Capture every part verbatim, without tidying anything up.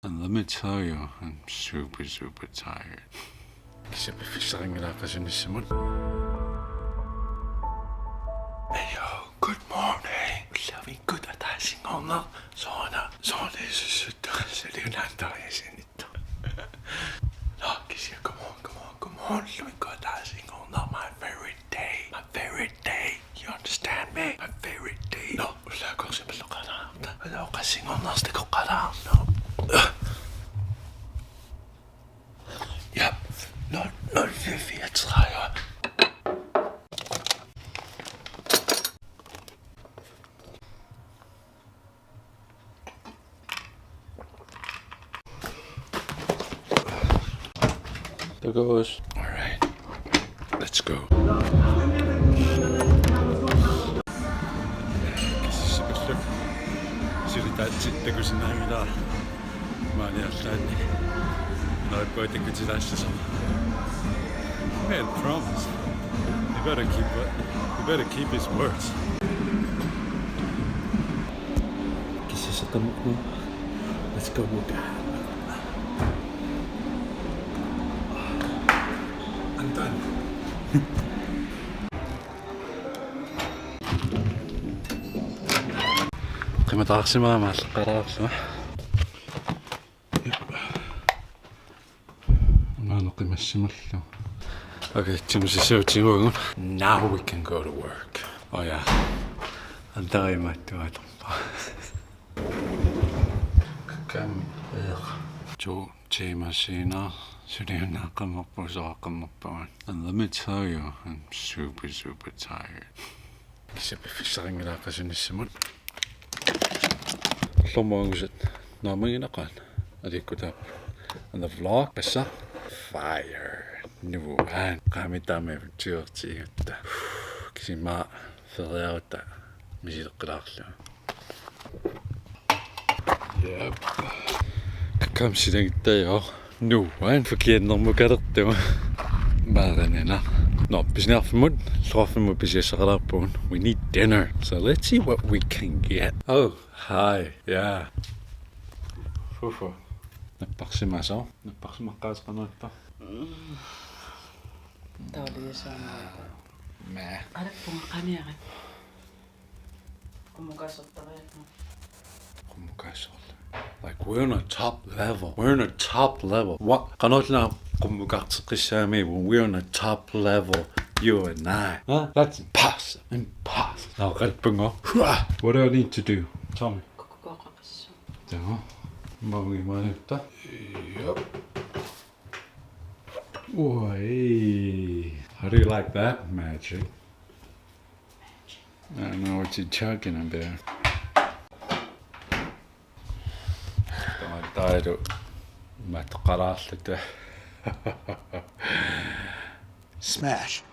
And let me tell you, I'm super, super tired. Kisianni piffissaqanngilaq qasunissamut. Hey, yo, good morning. Loving good ataasinngorneq. Sooruna, sooruna isussuttut. Saliunaantaariasinittu. No, kisianni, come on, come on, come on. Loving good ataasinngorneq. My favorite day. My favorite day. You understand me? My favorite day. No, ullaakkut simalloqalaarta. Alo, qassinngornersi takoqqalaarlu. Yep. Nul, nul fire fireogtredive. There goes. All right. Let's go. Kisianni suli taanna takusinnaanngilaq. Maani arlaanni. Neriuppunga takutilaassasut. Man promise. He better keep what, he better keep his words. Kisianni saqannerpoq. Let's go, Muka. I'm done. Qimataarsimagama aallaqqalaarlunga. Maanna qimassimallugu. Okay, timsissuutigut. Now we can go to work. Oh yeah. Antarimatuatorpa. Kakkaami. To timer senere. Suliunnaaqqammerpugut, soraqqammerpugut. And let me tell you, I'm super, super tired. Kisianni piffissaqanngilaq qasunissamut. Ullormut angusat naammaginaqaat. Aliikkutaapput. And the vlog, passa. Fire. Nuan. Qaami taama tiortigatta. Kisianni feriarutta misileqqilaarlunga. Yep. Kakkaami silagittajoq. Nuan, forkiannermukalertugut. Maarinina. No, pisiniarfimmut, illoqarfimmut pisiassaqalaarpugut. We need dinner. So let's see what we can get. Oh, hi. Yeah. Fufu. Napparsimasoq. Napparsimaqqaasoq qanoq ippa? Taoliasaanngilaq. Meh. Alappunga qaniarit. Qummukaasortariaqarpoq. Qummukaasorlu. Like, we're on a top level. We're on a top level. What? Qanoq-una qummukaarteqqissaammi when we're on a top level, you and I? Huh? That's impossible. Impossible. Now, qalpungo. What do I need to do? Tell me. Kukkukoqaqassu. Taava. Maungi maaniutta. Yep. Oi. How do you like that magic? I don't know what you're talking about. Tamatairu matoqalaarluta. Smash.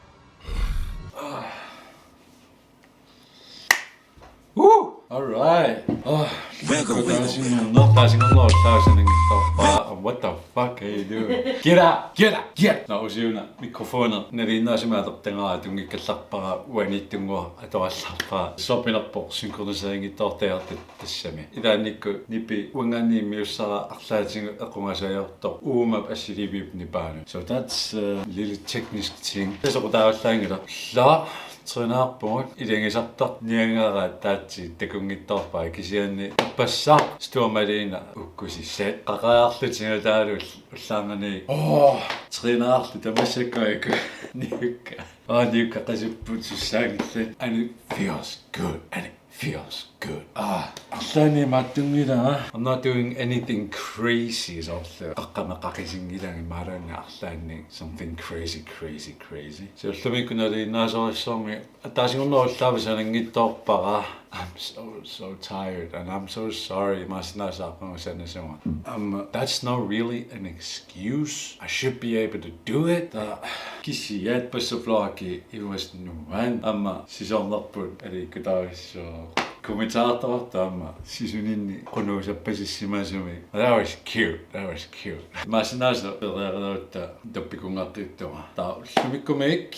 Woo! All right. Oh, wiggle, wiggle, wiggle. Taasinnguaq, taasinnguaq, taasinnguaq. What the fuck are you doing? Get out! Get out! Get out! Nå, usiuna mikrofoni naliinnaasumik atortagara tunngikkallarpara uaniittunnguaq atorallarpara. Sorpinerpoq synkroniserinngitsoortagartut tassami. Ilaannikkut nipi uanngaanniit immiussara arlaatigut equngasajoortoq uuma assiliiviup nipaanut. So that's a little technical thing. Tasoqutaavallaanngilaq. La Trænarpugut, ilagisartarniagara taatsi takunngitsoorpara kisianni passa Stormalina ukkusissat. Qaqaarlutigullu ullaarnani. Oh, trænarluta massakkut niukka. Oh, niukka qasupput sussaanngillat. And it feels good. And it feels good. Ah, arlaanni imaattunngilara. I'm not doing anything crazy, soorlu. Qaqqami qaqisinngilara imaluunniit arlaanni something crazy, crazy, crazy. So, ullumikkut naliinnaasorissuarmi ataasinngornerup ullaap sananngitsoorpara. I'm so, so tired, and I'm so sorry. Imaassinnaavoq aamma sanasunga. Um, that's not really an excuse. I should be able to do it. Uh, kisianni passa vlogi, it was nuan. Aamma sisoornerput aliikkutaavissuaq. Kommentartoqartoq aamma sisuninni qunuusappasissimasumik. That was cute. That was cute. Imaassinnaavoq feriarutta tuppikunngaqqiuttunga. Taava ullumikkumik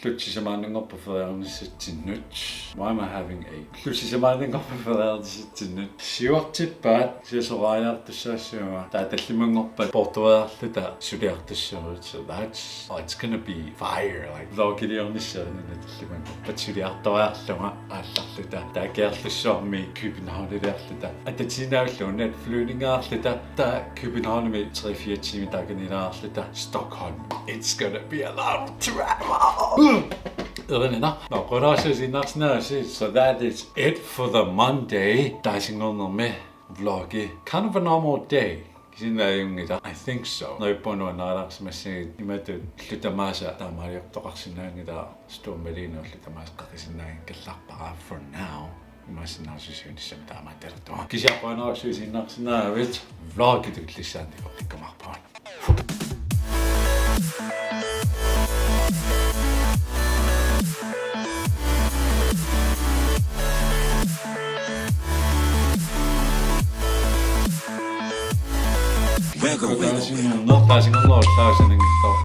ullut sisamaanninngorpat feriarnissatsinnut. Why am I having a ullut sisamaanninngorpat feriarnissatsinnut? Siuartippaat siasoraajartussaassuma. Taava tallimanngorpat poortuariarluta suliartussaavugut. So that's, oh, it's gonna be fire. Like, vlogiliornissaanut tallimanngorpat suliartuariarlunga aallarluta. Taava Akerlussuarmi Københavniliarluta. Atatiinnaavillunga netflyvningaarluta. Taava Københavnimi tre-fire timer taakaniilaarluta Stockholm. It's gonna be a long travel. Erinina. Nå, qujanarsuaq isiginnaarsinnaagassi. So that is it for the Monday. Taasinngornermi vlogi. Kind of a normal day. Kisianni ajunngilaq. I think so. Neriuppunga nuannarilaarsimassagit imatut ullut tamaasa taamaaliortoqarsinnaanngilaq, Storm Malene ullut tamaasa qeqqisinnaanngikkallarpara for now. Imaassinnaavoq siunissami taamaattartunga. Kisianni qujanarsuaq isiginnaarsinnaagavit, vlogitut illissaannik takoqqikkumaarpugut. Wiggle, wiggle, wiggle. Taasinngorneq, taasinngorneq, taasinngorneq.